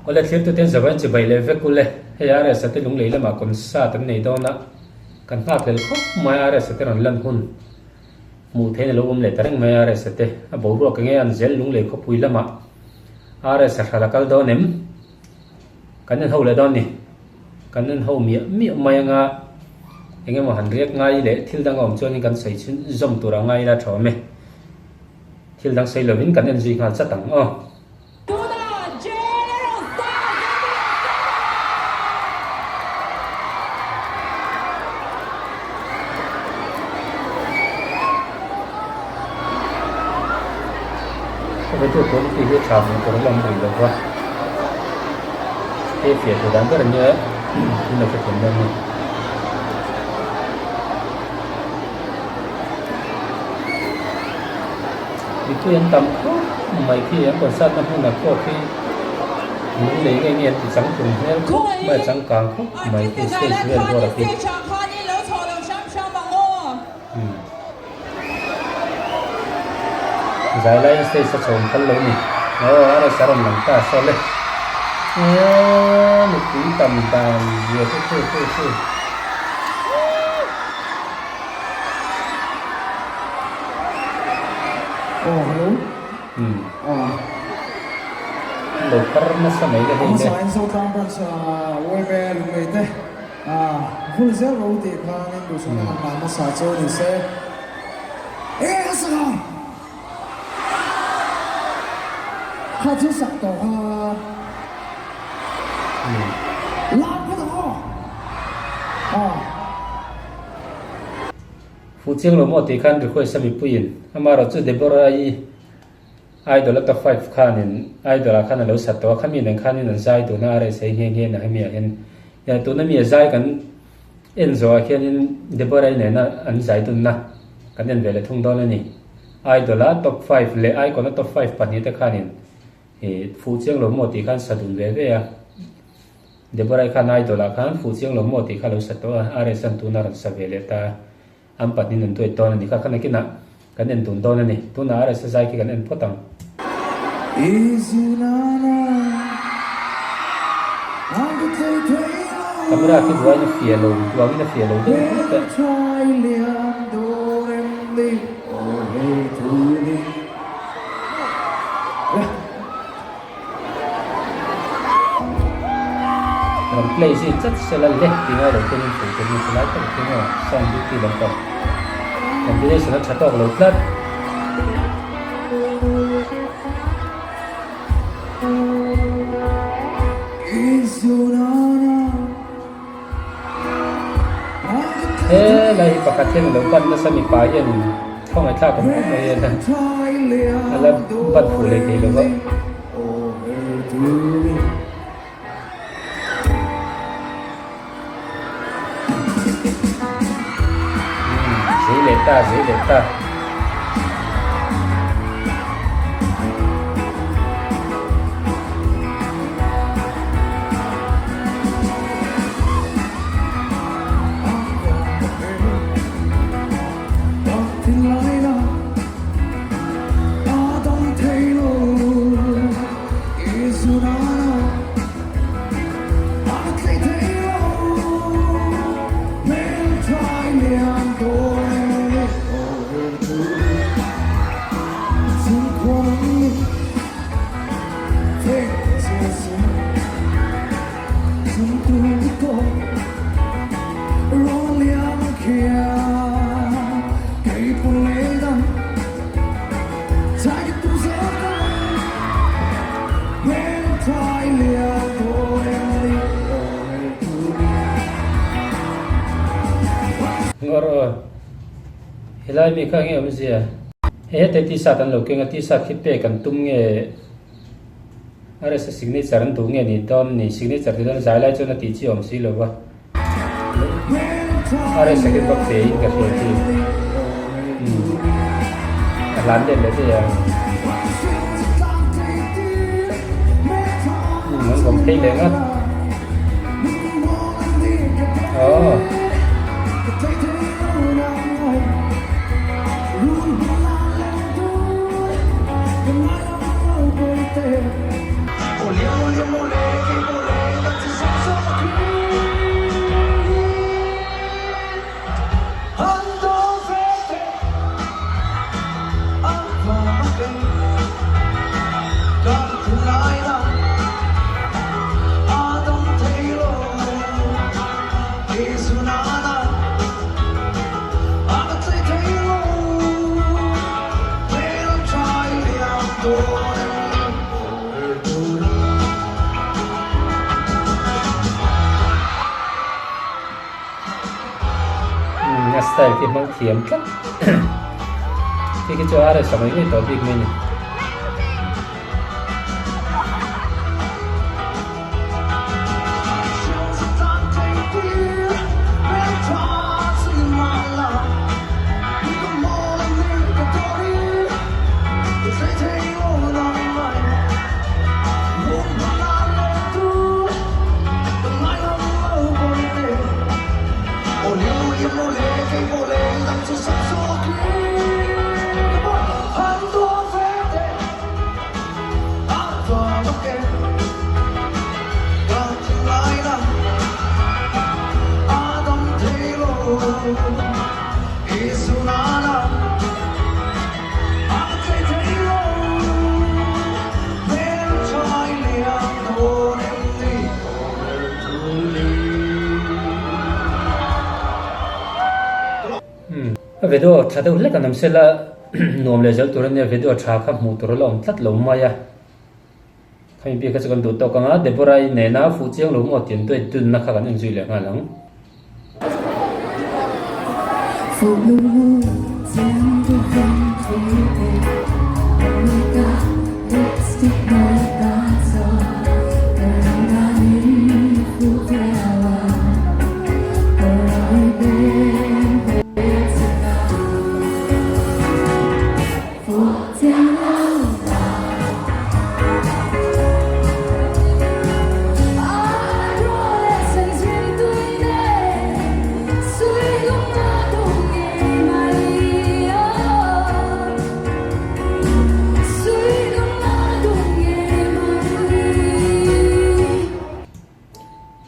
Awle thlirtute an zavain chibai leh vek ule, hei RS-a te lunglei lamah concert an nei dawn a, kan nghakhlel khawp mai RS-a te rawn lan hun hmuh theihin a lo awm leh ta reng mai RS-a te a boruak enge an zel lunglei khawpui lamah RS-a hral a kal dawn em? Kan en ho leh dawn ni. Kan en ho miah miah mai anga eng emaw han riak ngai leh thil dang a awm chuanin kan sawi chhun zawm tur a ngai ila tha awm e. Thil dang sawi lovin kan en zui nghal chat ang aw. Video quality hi tha hmuh tur a la awm rih lo va, hei fiah tur dan ber ania in lo hrethiam dawn a ni. Mipui an tam khawp mai khi an concert na hmunah pawh khi lung lei nge nge an ti chang tum hmel khawp mai a changkang khawp mai khi stage vel bawr a khi. Zai laiin stage a chhawm phal lo ni. Aw a rawn sa rawn lang ta saw le. Aw mipui tam dan zia chu chu chu chu. Aw hello. Umm. Lo par nasa mai le hei le. Hmasa in Zotlang branch YMA lunglei te. A vul zel ro tih khanin duhsakna han hlan hmasa chu ni se. Enge ka sak a? Kha chu sak tawh kha. Lam phawt ang aw. A. Fuh chiang lo maw tih khan request a mipuiin amaherawhchu Deborah-i Idol a top 5 khanin Idol ah khan a lo sat tawh a, khami nen khanin an zai dun a, RSA nghe nghe na hemi ah hian ya tuna mi a zai kan en zawh ah khianin Deborah-i nena an zai dunna kan en ve leh thung dawn a ni. Idol a top 5 leh Icon a top 5 pahnih te khanin ih fuh chiang lo maw tih khan sa dun ve ve a, Deborah-i khan Idol ah khan fuh chiang lo maw tih kha a lo sa tawh a, RSA-n tuna rawn sa ve leh ta a. An pahnihin an duet dawn a ni kha kha nakinah kan en dun dawn a ni. Tunah RSA zai khi kan en phawt ang. Camera khi duaiin a fiah lo, duangin a fiah lo deuh hlek a. Rawn play zui chat sela le ti ngai lo chuan in fuh tur ni chulai tak khi maw sound duty lampang combination a tha tawk lo tlat. He lai hi pakhat hian alo ban nasa mipa hianin khawngaih thlak awm khawp mai a a la ban fuh leh thei lo va. Zei leh ta zei leh ta. Ngawr aw, helai mi kha nge awmzia? Hei hete t-shirt an lo keng a, t-shirt khi pek an tum nge? RSA signature an duh nge ni dawn ni signature ti dawn zai lai chuan a tih chi awm si lo va RSA khi va pe in ka hria chi a hlan let leh daih a an vawm phei leh ngat aw. style khi hmang thiam tlat. Khi khi chu RS a mai ngei tawh bik mai a ni. A video tha deuh hlek an awm sela nuam leh zel tur a nia video tha kha hmuh tur a la awm tlat lo mai a khami bik kha chu kan duh tawk ang a Deborah-i nena fuh chiang lo maw tih an duet dunna kha kan enzui leh nghal ang.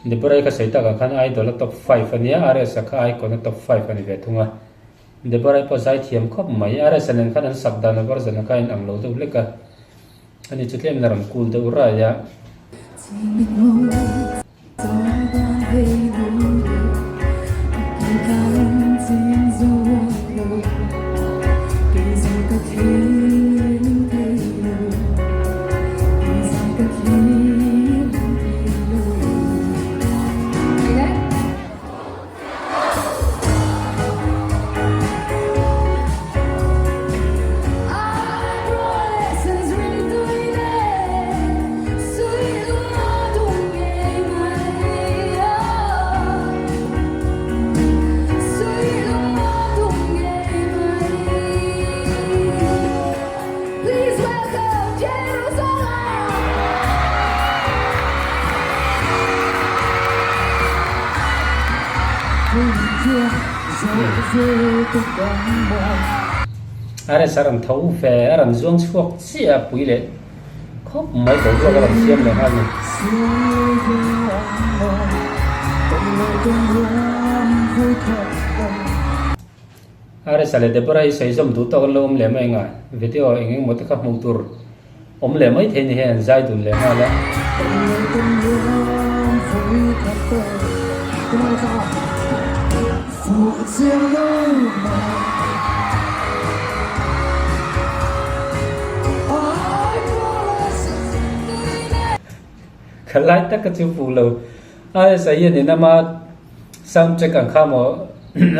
Deborah-i ka sawi takah khan Idol a top five a nia, RS-a kha Icon a top five a ni ve thung a. Deborah-i pawh zai thiam khawp mai. RS-a nen khan an sak dan a version a kha a inang lo deuh hlek a. Ani chu tlem in a rawn cool deuh rai a. RS a rawn tho ve, a rawn zuang chhuak chiah a pui leh khawp mai boruak a rawn siam leh nghal a ni. RS a leh Deborah hi sawi zawm duh tawk an lo awm leh mai anga video eng eng emaw te kha hmuh tur awm leh mai thei ni hian an zai dun leh nghal a. Ka lai tak ka chu fuh lo. RS a hian in ama sound check ang kha maw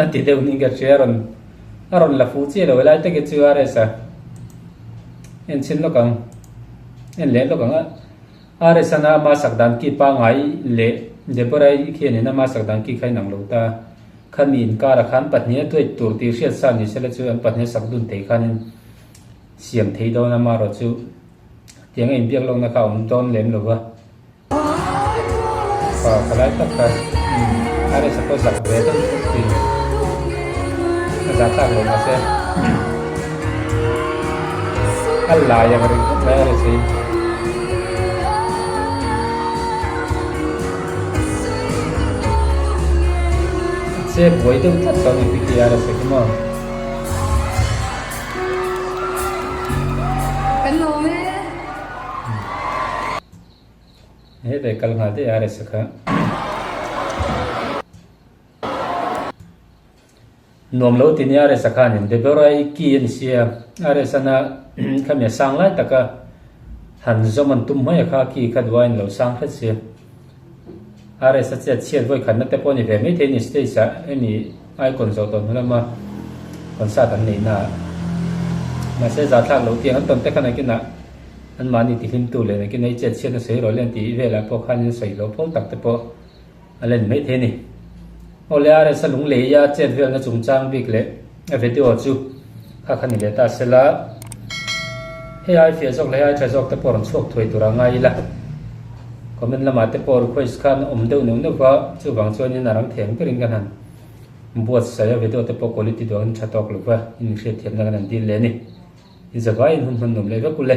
a ti deuh niin ka hria a rawn a rawn la fuh chiah lo helai tak hi chu RS a en chhin lawk ang en leh lawk ang a RS ana ama sak dan ki pangai leh Deborah i khian in ama sak dan ki kha inang lo ta khami inkar ah khan pahnih a duet tur tih hriat sa ni sela chu an pahnih a sak dun thei khanin siam thei dawn a amaherawhchu tiang a inbiak lawkna kha a awm dawn lem lo va. Pa palai tak kha RS a pawh zak ve deuh deuh thin a zah tlak lo mahse a lai ang ring khawp mai RS hi. Che buai deuh tlat tawh a ni khi khi RS a khi maw. Kan lawm e. He ve kal nghal daih a resa kha. Nuam lo ti nia resa khanin Deborah-i ki a ni sia a resa na khami a sang lai taka han zawm an tum hmai a kha ki kha duaiin lo sang hret sia. A resa chiat chhiat vawi khatna te pawh a ni ve maithei a ni stage ah hemi. Icon zawh tawh hnu lama concert an neih naah. Mahse zahthlak lo tiang an tawn te kha nakinah anmahni tihlimtu leh nakin ei chet chhiatna sawi rawh le an tih velah pawh khanin sawi hlauh fo tak te pawh a len mai thei a ni. Aw le RS a lunglei a chet velna chungchang bik leh a video chu kha kha ni leh ta sela hei ai fiah zawk leh hei ai tha zawk te pawh rawn chhuak thuai tur a ngai ila. Comment lamah te pawh request khan awm deuh neuh neuh va, chuvang chuanin a rang thei ang berin kan han buatsaih a, video te pawh quality duangin tha tawk lo va, in hriatthiamna kan han dil leh a ni. Inzavaiin hun hman nuam leh vek u le.